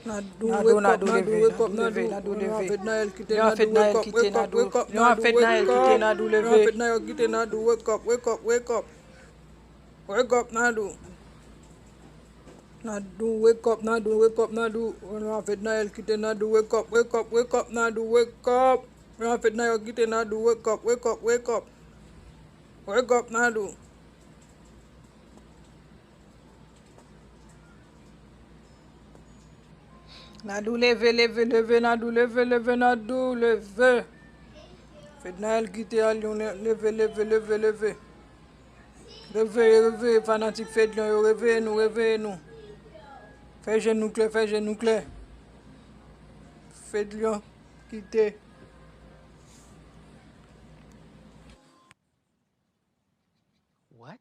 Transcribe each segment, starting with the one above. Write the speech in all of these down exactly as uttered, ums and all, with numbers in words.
Nadou, Nadou, wake up, Nadou, leve, wake up, Nadou, Nadou, leve, Nadou. Lyon an fèt Nadou, wake up, wake up, wake up, Nadou, wake up. Lyon an fèt Nadou, wake up, wake up. Wake up, Nadou. Nadou, wake up, Nadou, wake up, Nadou. Lyon an fèt Nadou, wake up, wake up, wake up, Nadou, wake up. Lyon an fèt Nadou, wake up, wake up, wake up. Wake up, Nadou. Nadou leve, leve, leve, Nadou leve, leve, Nadou leve. Fednaelle kite a Lyon, leve, leve, leve, leve. Reveye, reveye, fanatik Fedlyon yo, reveye nou, reveye nou. Fè je nou klè, fè je nou klè. Fedlyon kite. What?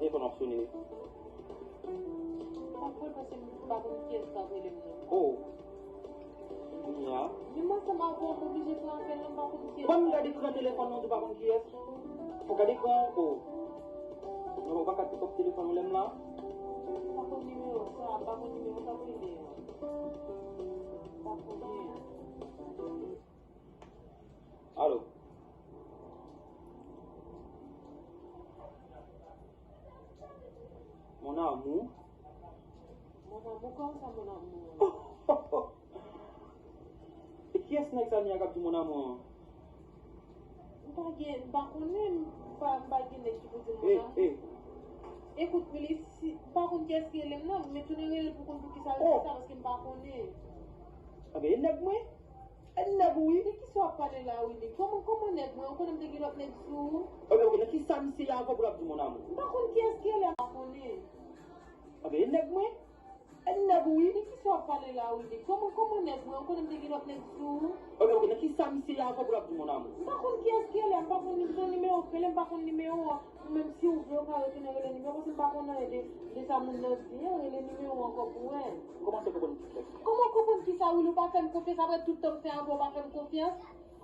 Telefòn ap sone. M pa pran paske m pa konn kiyès k ap rele m nan. Oh. Kounye a. Menm ansanm avè w, m oblije pran apèl lan, m pa konn kiyès. Ban m gade ekran telefòn nan, ou pa konn kiyès. Fò gade ekran an, oh. Non, ou pa ka pikòp telefòn ou lè m la. M pa konn nimewo sa, m pa konn nimewo k ap rele a. M pa konnen. Alo. Mon amour. Mon amour, kòman sa, mon amour? E kiyès nèg sa ni a k ap di mon amour an? M pa gen, m pa konnen, m pa, m pa gen nèg ki pou di l mon amour. Ekout, Willy, si, m pa konn kiyès ki rele m nan, men tounen rele l pou konn poukisa l di sa, paske m pa konnen. Anben, e nèg mwen? E nèg ou wi. De kisa w ap pale la, Willy? Kòman, kòman nèg mwen? Ou konnen m te gen lòt nèg sou ou? Oke, oke, nan kisa misye ye avè w pou l ap di mon amour? M pa konn kiyès ki rele m, m pa konnen. Oke, e nèg mwen? E nèg ou wi. De kisa w ap pale la, Willy? Kòman, kòman nèg mwen? Ou konnen m te gen lòt nèg sou ou? Oke, oke, nan kisa misye ye avè w pou l ap di mon amour? M pa konn kiyès ki rele m, m pa konn ni nimewo k rele m, m pa konn nimewo an. Ou menm, si w vle, ou ka retounen rele nimewo, paske m pa konn anyen de, de sa moun nan di an, rele nimewo ankò pou wè. M kòmanse konprann kiyès. Kòman w konprann kisa, Willy? Ou pa fè m konfyans, apre tout tan m fè avè w, ou pa fè m konfyans?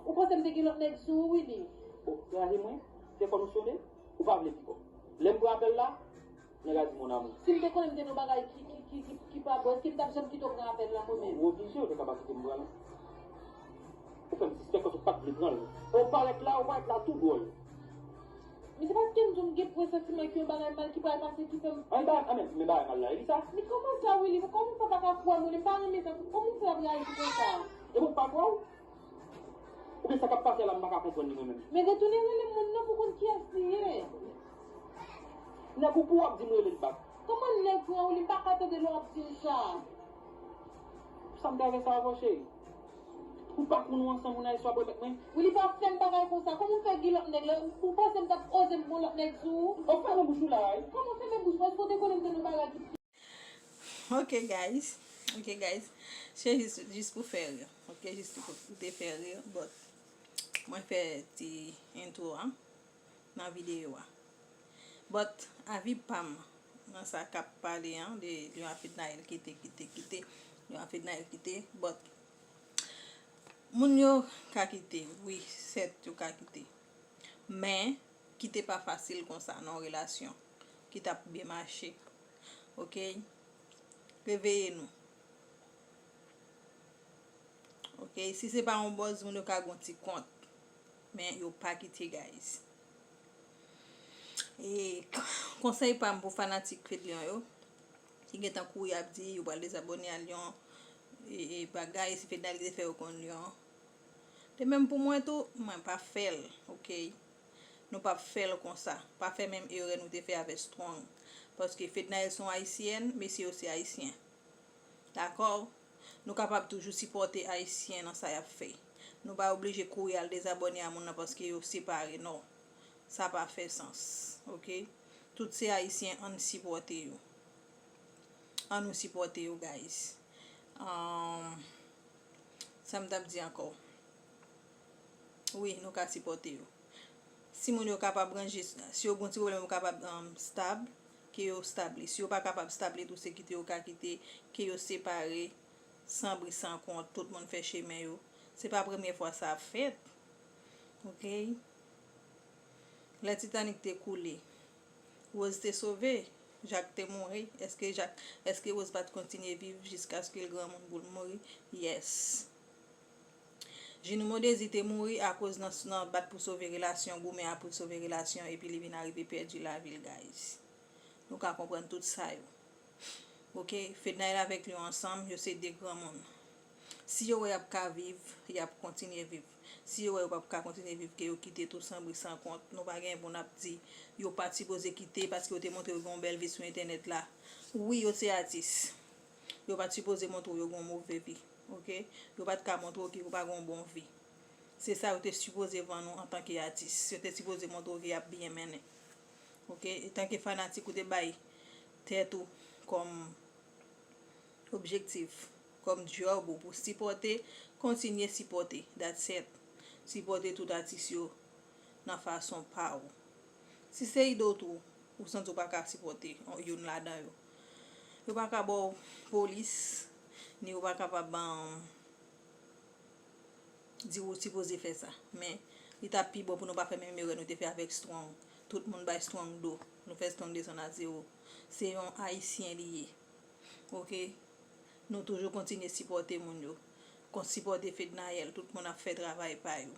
Ou panse m te gen lòt nèg sou ou, Willy? Bon, kraze mwen, telefòn ou sone, ou pa vle pikòp. Lè m pran apèl la, nèg la di mon amour. Si m te konnen m te nan yon bagay ki, ki, ki, ki, ki pa bon, èske m t ap janm kite w pran apèl la mwen menm? Ou oblije, ou te ka pa kite m pran l. Ou fè m sispèk kòmsi w pa t vle pran l. Ou parèt la, ou parèt la tou dwòl. Men se paske m di w m gen presantiman ke yon bagay mal ki pral pase ki fè m. An, men bagay, an, men, men bagay mal la, e li sa? Men kòman sa, Willy? Kòman w fè pa ka kwè mwen? M pa renmen sa. Kòman w fè ap reyaji konsa? E mwen pa kwè w? Oubyen sa k ap pase la, m pa ka konprann li mwen menm? Men retounen rele moun nan pou konn kiyès li ye. Nèg ou pou w ap di m rele l bak. Kòman nèg pran Willy? M pa ka tande lè w ap di m sa. Sa m te avè sa avè w, cheri? Ou pa konn ou ansanm, ou nan istwa pou remèt mwen? Willy, pa fè m bagay konsa. Kòman w fè gen lòt nèg la? Ou panse m t ap oze m pran lòt nèg sou ou? O, fèmen bouch ou la, wi. Kòman fèmen bouch mwen? Èske w te konnen m te nan bagay ki Ok, guys. Ok, guys. Se jis, jis pou fè ri. Ok, jis pou te fè ri. But, mwen fè ti intro a nan videyo a. But, avi pa m nan sa k ap pale an, de Lyon a Fednaelle kite, kite, kite. Lyon a Fednaelle kite. But, moun yo ka kite, wi, sèt yo ka kite. Men, kite pa fasil konsa nan yon relasyon ki t ap byen mache. Ok? Reveye nou. Ok? Si se pa yon bòz, moun yo ka gen yon ti kont. Men yo pa kite, guys. E konsèy pa m pou fanatik Fedlyon yo, Li gentan kouri ap di yo pral dezabòne a Lyon. E, e bagay, si Fednaelle te fè yo konn Lyon. De menm pou mwen tou, mwen pa fè l, oke? Nou p ap fè l konsa. Pa fè menm erè nou te fè avèk Strong. Paske Fednaelle se yon ayisyèn, mesye yo se ayisyen. Dakò? Nou kapab toujou sipòte ayisyen nan sa y ap fè. Nou pa oblije kouri al dezabòne a moun nan paske yo separe, non. Sa pa fè sans, oke? Tout se ayisyen, ann sipòte yo. Ann nou sipòte yo, guys. Um, sa m t ap di ankò? Wi, nou ka sipòte yo. Si moun yo kapab ranje, si yo gon ti pwoblèm, yo kapab, um, stab, ke yo stab li. Si yo pa kapab stab li tou, se kite yo ka kite, ke yo separe, san bri san kont, tout moun fè chemen yo. Se pa premye fwa sa ap fèt. Oke? Lè Titanic te koule, Rose te sove, Jack te mouri. Èske Jack, èske Rose pa t kontinye viv jiskaske l granmoun pou l mouri? Yes. Ginou Mondésir te mouri akoz nan, nan bat pou sove relasyon, goumen a pou sove relasyon, epi li vin arive pèdi lavi l, guys. Nou ka konprann tout sa yo. Oke, Fednaelle avèk Lyon ansanm, yo se de granmoun. Si yo wè y ap ka viv, y ap kontinye viv. Si yo wè yo p ap ka kontinye viv, ke yo kite tou san bri san kont. Nou pa gen pou n ap di yo pa t sipoze kite paske yo te montre yo gen yon bèl vi sou entènèt la. Wi, yo se atis. Yo pa t sipoze montre w yo gen yon move vi, oke? Yo pa t ka montre w ke yo pa gen yon bon vi. Se sa yo te sipoze vann ou antanke atis. Yo te sipoze montre w ke y ap byen mennen. Oke? Etanke fanatik, ou te bay tèt ou kòm objektif, kòm djòb ou pou sipòte, kontinye sipòte. That's it. Sipòte tout atis yo nan fason pa w. Si se idòl ou, ou santi w pa ka sipòte youn ladan yo, yo pa ka ba w polis, ni yo pa kapab, um, di w ou sipoze fè sa. Men, li t ap pi bon pou nou pa fè menm erè nou te fè avèk Strong. Tout moun bay Strong do. Nou fè Strong desann a zewo. Se yon ayisyen li ye. Oke? Nou toujou kontinye sipòte moun yo. Kon sipòte Fednaelle, tout moun ap fè travay pa yo.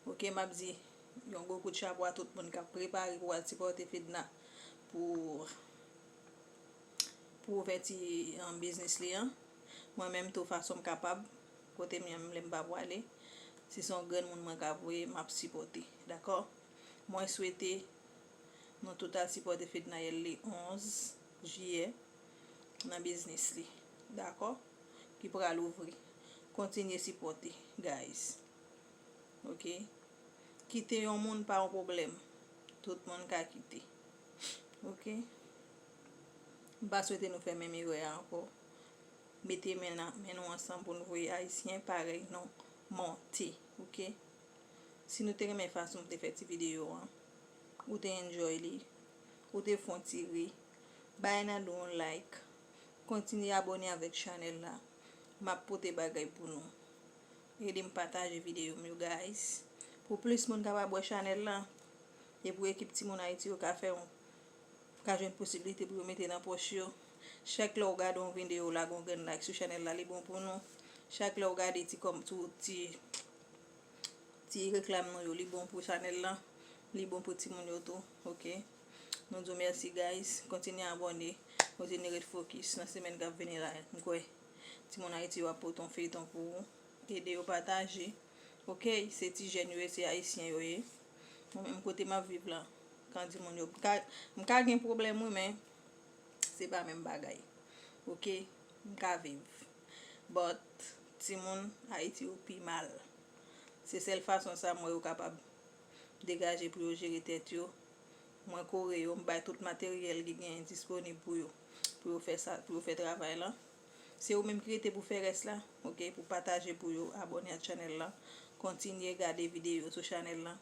Oke, m ap di yon gwo kout chapo a tout moun k ap prepare pou al sipòte Fedna pou, pou ouvèti, um, biznis li an. Mwen menm tou, fason m kapab, kote m ye, lè m pa pwale, si se yon grenn moun mwen ka voye, m ap sipòte. Dakò? Mwen swete nou tout al sipòte Fednaelle le onz jiyè nan biznis li. Dakò? Ki pral ouvri. Kontinye sipòte, guys. Oke? Kite yon moun pa yon pwoblèm. Tout moun ka kite. Oke? M pa swete nou fè menm erè a ankò. Mete men nan, men nou ansanm pou nou voye ayisyen parèy nou monte. Oke? Si nou te renmen fason m te fè ti videyo an, ou te enjoy li, ou te fè yon ti ri, bay Nadou yon like, kontinye abòne avèk chanèl la. M ap pote bagay pou nou. Ede m pataje videyo m yo, guys. Pou plis moun kapab wè chanèl la, e pou ekip Timoun Ayiti yo ka fè yon, ka jwenn posiblite pou yo mete nan pòch yo. Chak lè w gade yon videyo, lage yon grenn like sou chanèl la, li bon pou nou. Chak lè w gade ti kòm, ti, ti, ti reklam nou yo, li bon pou chanèl la, li bon pou timoun yo tou, oke? Nou di w mèsi, guys. Kontinye abòne, kontinye ret fokis. Nan semèn k ap vini la, m kwè Timoun Ayiti yo ap pote yon feyton pou ou. Ede yo pataje. Oke, se ti jèn yo ye, se ayisyen yo ye. Mwen menm kote m ap viv la, kan di moun yo, m ka, m ka gen pwoblèm wi, men se pa menm bagay. Oke, m ka viv. But, timoun Ayiti yo pi mal. Se sèl fason sa m wè yo kapab degaje pou yo jere tèt yo. Mwen kore yo, m bay tout materyèl ki genyen disponib pou yo, pou yo fè sa, pou yo fè travay la. Se ou menm ki rete pou fè rès la, oke, pou pataje pou yo, abòne ak chanèl la, kontinye gade videyo sou chanèl la,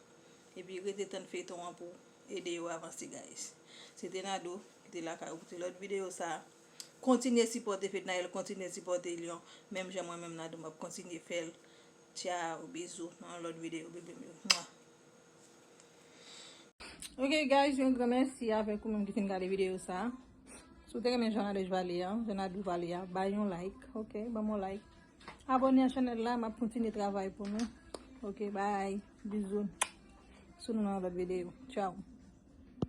epi rete tann feyton an pou ede yo avanse, guys. Se te Nadou ki te lakay ou pou ti lòt videyo sa a. Kontinye sipòte Fednaelle, kontinye sipòte Lyon, menm jan mwen menm Nadou m ap kontinye fè l. Tchao, bizou, nan yon lòt videyo, bebe m yo. Mwa. Ok, guys, yon gran mèsi avèk ou menm ki fin gade videyo sa. Si w te renmen jan Nadège pale a, jan Nadou pale a, bay yon like, ok? Ban m yon like. Abòne a chanèl la, m ap kontinye travay pou nou. Ok, bye. Bizou. Sou nou nan yon lòt videyo. Tchao.